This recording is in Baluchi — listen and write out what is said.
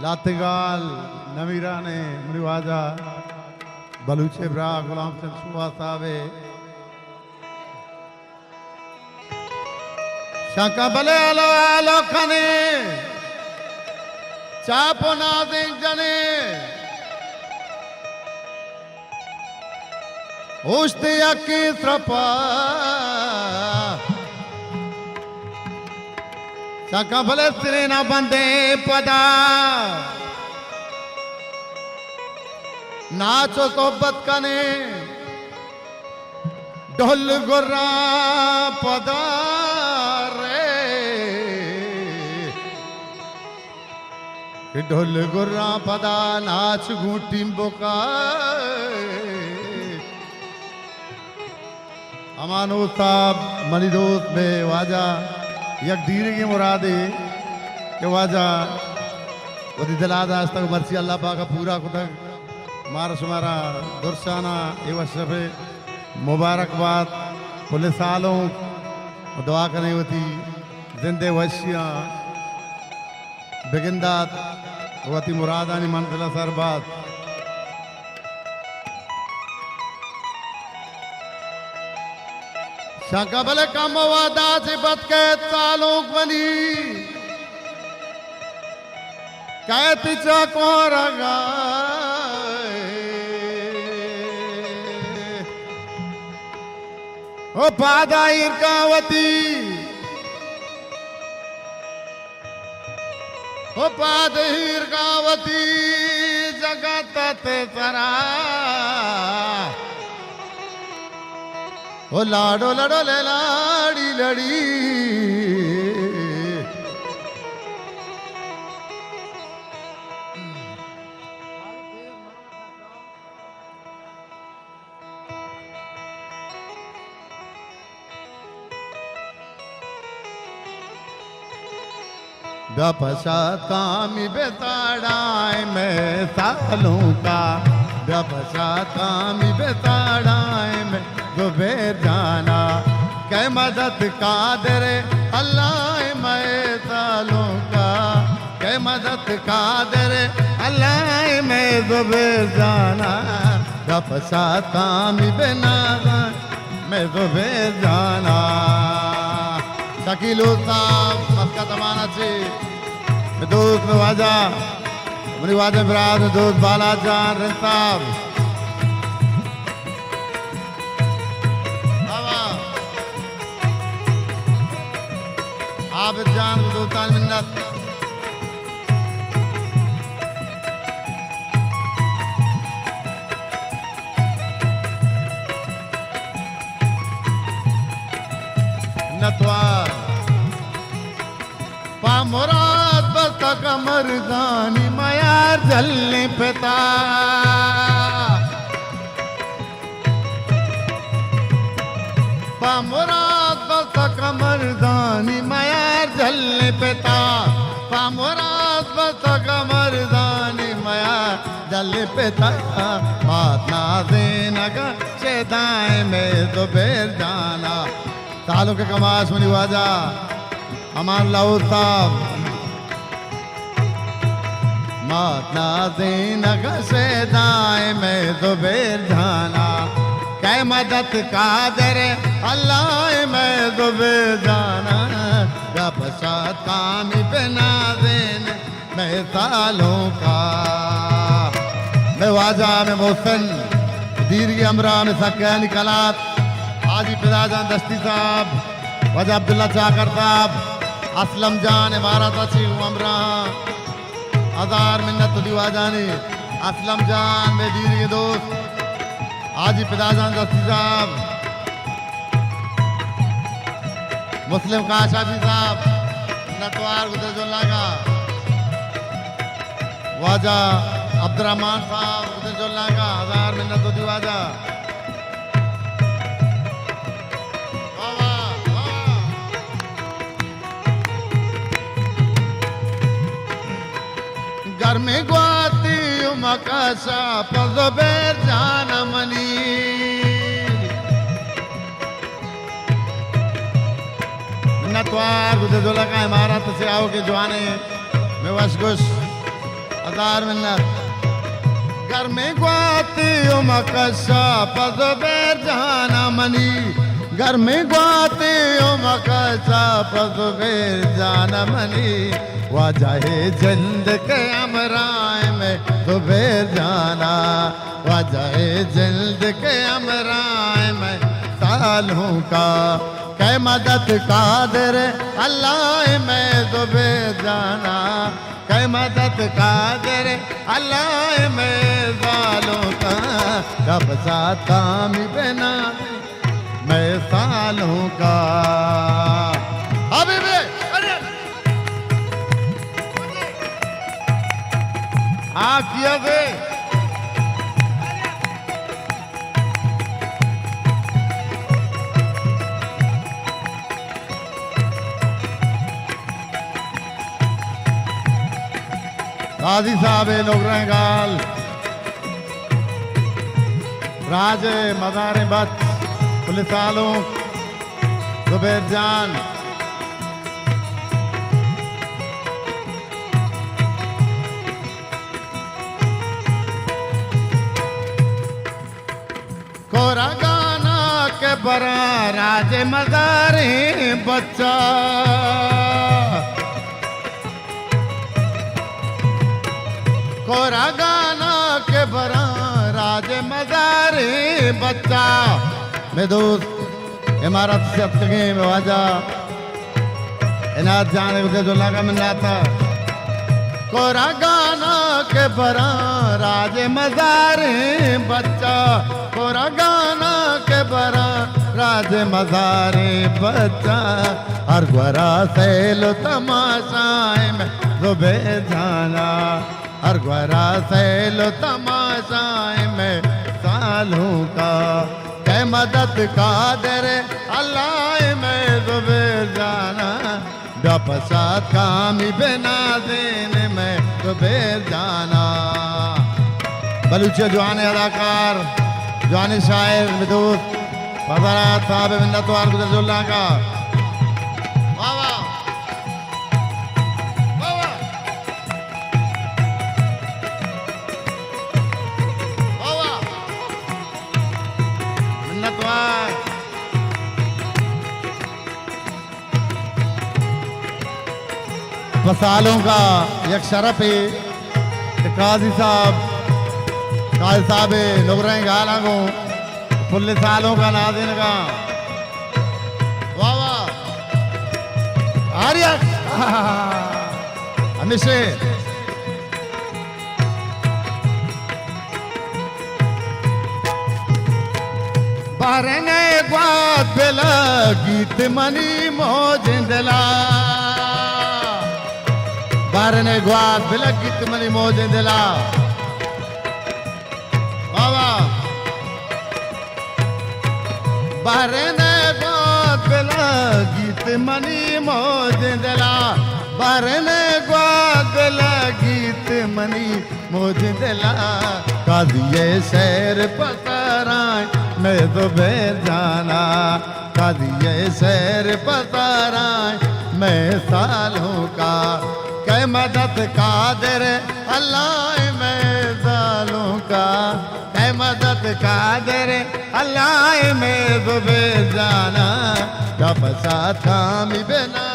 لاتگال نمیران ءِ منی واجہ بلوچ ءِ براہ غلام حسین شوہاز صاحب ءِ شنکاں بلے ہلو ہلو کنے، چاپ و نازینک جنے، اوشت یکیں سرپا، شنکاں بلے سرینا بندیں پدا، ناچ و صحبت کنے۔ ڈھل گراں پدا رے، کہ ڈھل گراں پدا ناچ گوں ٹیمبوکا۔ امان اوست صاحب، منی دوست، مئے واجہ یک دیرگیں مرادے کہ واجہ وتی دلا داشتگ، مرچی اللہ پاک ءَ پورا کتگ۔ مارا شمارا درشانا اے وش شپ ءِ مبارک بات۔ پل سالونک دعا کنے وتی زند ءِ وشیاں بگندات، وتی مرادانی منزل ءَ سر بات۔ شنکاں بلے کم وہدا چہ بد کیت سالونک منی، کیت چہ کورگا۔ او پادا ایر کاں وتی، او پاد ایر کاں وتی جگت تے سرا۔ او لاڈو لڑو لے لاڑی لڑی۔ بیا پشات کامی بہ تاڑائیں مئے سالونکا، بیا پشات کامی بہ تاڑائیں مئے زبیر جانا، کئے مدد قادر اللہ مئے سالونکا، کئے مدد قادر اللہ مئے زبیر جانا، بیا پشات کامی بہ نازاں مئے زبیر جانا۔ شکیل اوست صاحب، مسکت امانا چی، مئے دوست، مئے واجہ، منی واجہ برات، مئے دوست بالاچ جان رند صاحب۔ واہ واہ۔ عابد جان، دوستان منت۔ نتوار۔ پہ مراد بستگ مرزانی میار جلیں پتا۔ پہ مراد بستگ مرزانی میار جلیں پتا، پہ مراد بستگ مرزانی میار جلیں پتا، مات نازینگ شیدائیں مئے زبیر جانا۔ سالونک کماش منی واجہ امان اللہ اوست صاحب۔ مات نازینگ شیدائیں مئے زبیر جانا، کئے مدد قادر اللہ مئے زبیر جانا، گپ شاد کامی بہ نازین مئے سالونکا۔ مئے واجہ، مئے محسن، دیرگی ہمراہ، مئے سکیانی کلات، حاجی پدا جان دشتی صاحب، واجہ عبداللہ چاکر صاحب، اسلم جان امارات ءَ چی ہمراہ، ہزار منت وتی واجہانی۔ اسلم جان، مئے دیرگیں دوست، حاجی پدا جان دشتی صاحب، مسلم کاشانی صاحب، منتوار گزر جولاگا۔ واجہ عبدالرحمن صاحب گزر جولاگا، ہزار منت وتی واجہ۔ واہ واہ، واہ واہ۔ گرمیں گواتی و مکاشا پہ زبیر جان منی۔ منتوار گزر جولاگا امارات سے آؤ کے جوانے میں وش گوش۔ ہزار منت۔ گرمیں گواتے و مکشا پہ زبیر جانا منی، گرمیں گواتے و مکشا پہ زبیر جانا منی، واجہ جند کے ہمراہ میں زبیر جانا، واجہ جند کے ہمراہ میں سالوں کا، کہ مدد قادر اللہ میں زبیر جانا۔ کہ مدد قادر اللہ میں زالوں کا، جب ساتھ کامی بنا میں سالوں کا۔ حبیبی، ارے! ہاں، کیا دے؟ قاضی صاحب ءِ نگریں گال، راج ءِ مزاریں بچ، پل سالونک زبیر جان۔ کورگانا کہ براں راج مزاریں بچا، کورگانا کہ براں راج مزاریں بچا۔ مئے دوست امارات سے اتکگیں، مئے واجہ عنایت جان ءِ گدے جلاگا مناتا۔ کورگانا کہ براں راج مزاریں بچا، کورگانا کہ براں راج مزاریں بچا، ہر گورا سیل و تماشائیں میں زبیر جانا۔ ہر گورا سیل و تماشائیں میں سالوں کا، کہ مدد قادر اللہ میں زبیر جانا، بیا پشات کامی بنازین میں زبیر جانا۔ بلوچی جوانیں اداکار، جوانیں شاعر، مئے دوست فضل حیات صاحب ءِ منتوار گدے جلاگا۔ واہ واہ۔ واہ واہ۔ واہ واہ۔ منتوار۔ پہ سالونکا یک شرپے کہ قاضی صاحب، قاضی صاحب ءِ نگرہیں گالاں گوں پل سالونکا نازینگاں۔ واہ واہ۔ آریت۔ ہمیشہ۔ بارنے گوات بلگیت منی موجیں دلا۔ بارنے گوات بلگیت منی موجیں دلا۔ واہ واہ۔ بارنے گوات بلگیت منی موجیں دلا، بارنے گوات بلگیت منی موجیں دلا۔ قاضی ءِ شعر پسرائیں مئے زبیر جانا، قاضی ءِ شعر پسرائیں مئے سالونکا، کہ مدد قادر اللہ مئے سالونکا۔ اے مدد قادر اللہ مئے زبیر جانا، دپ ساتامی بنا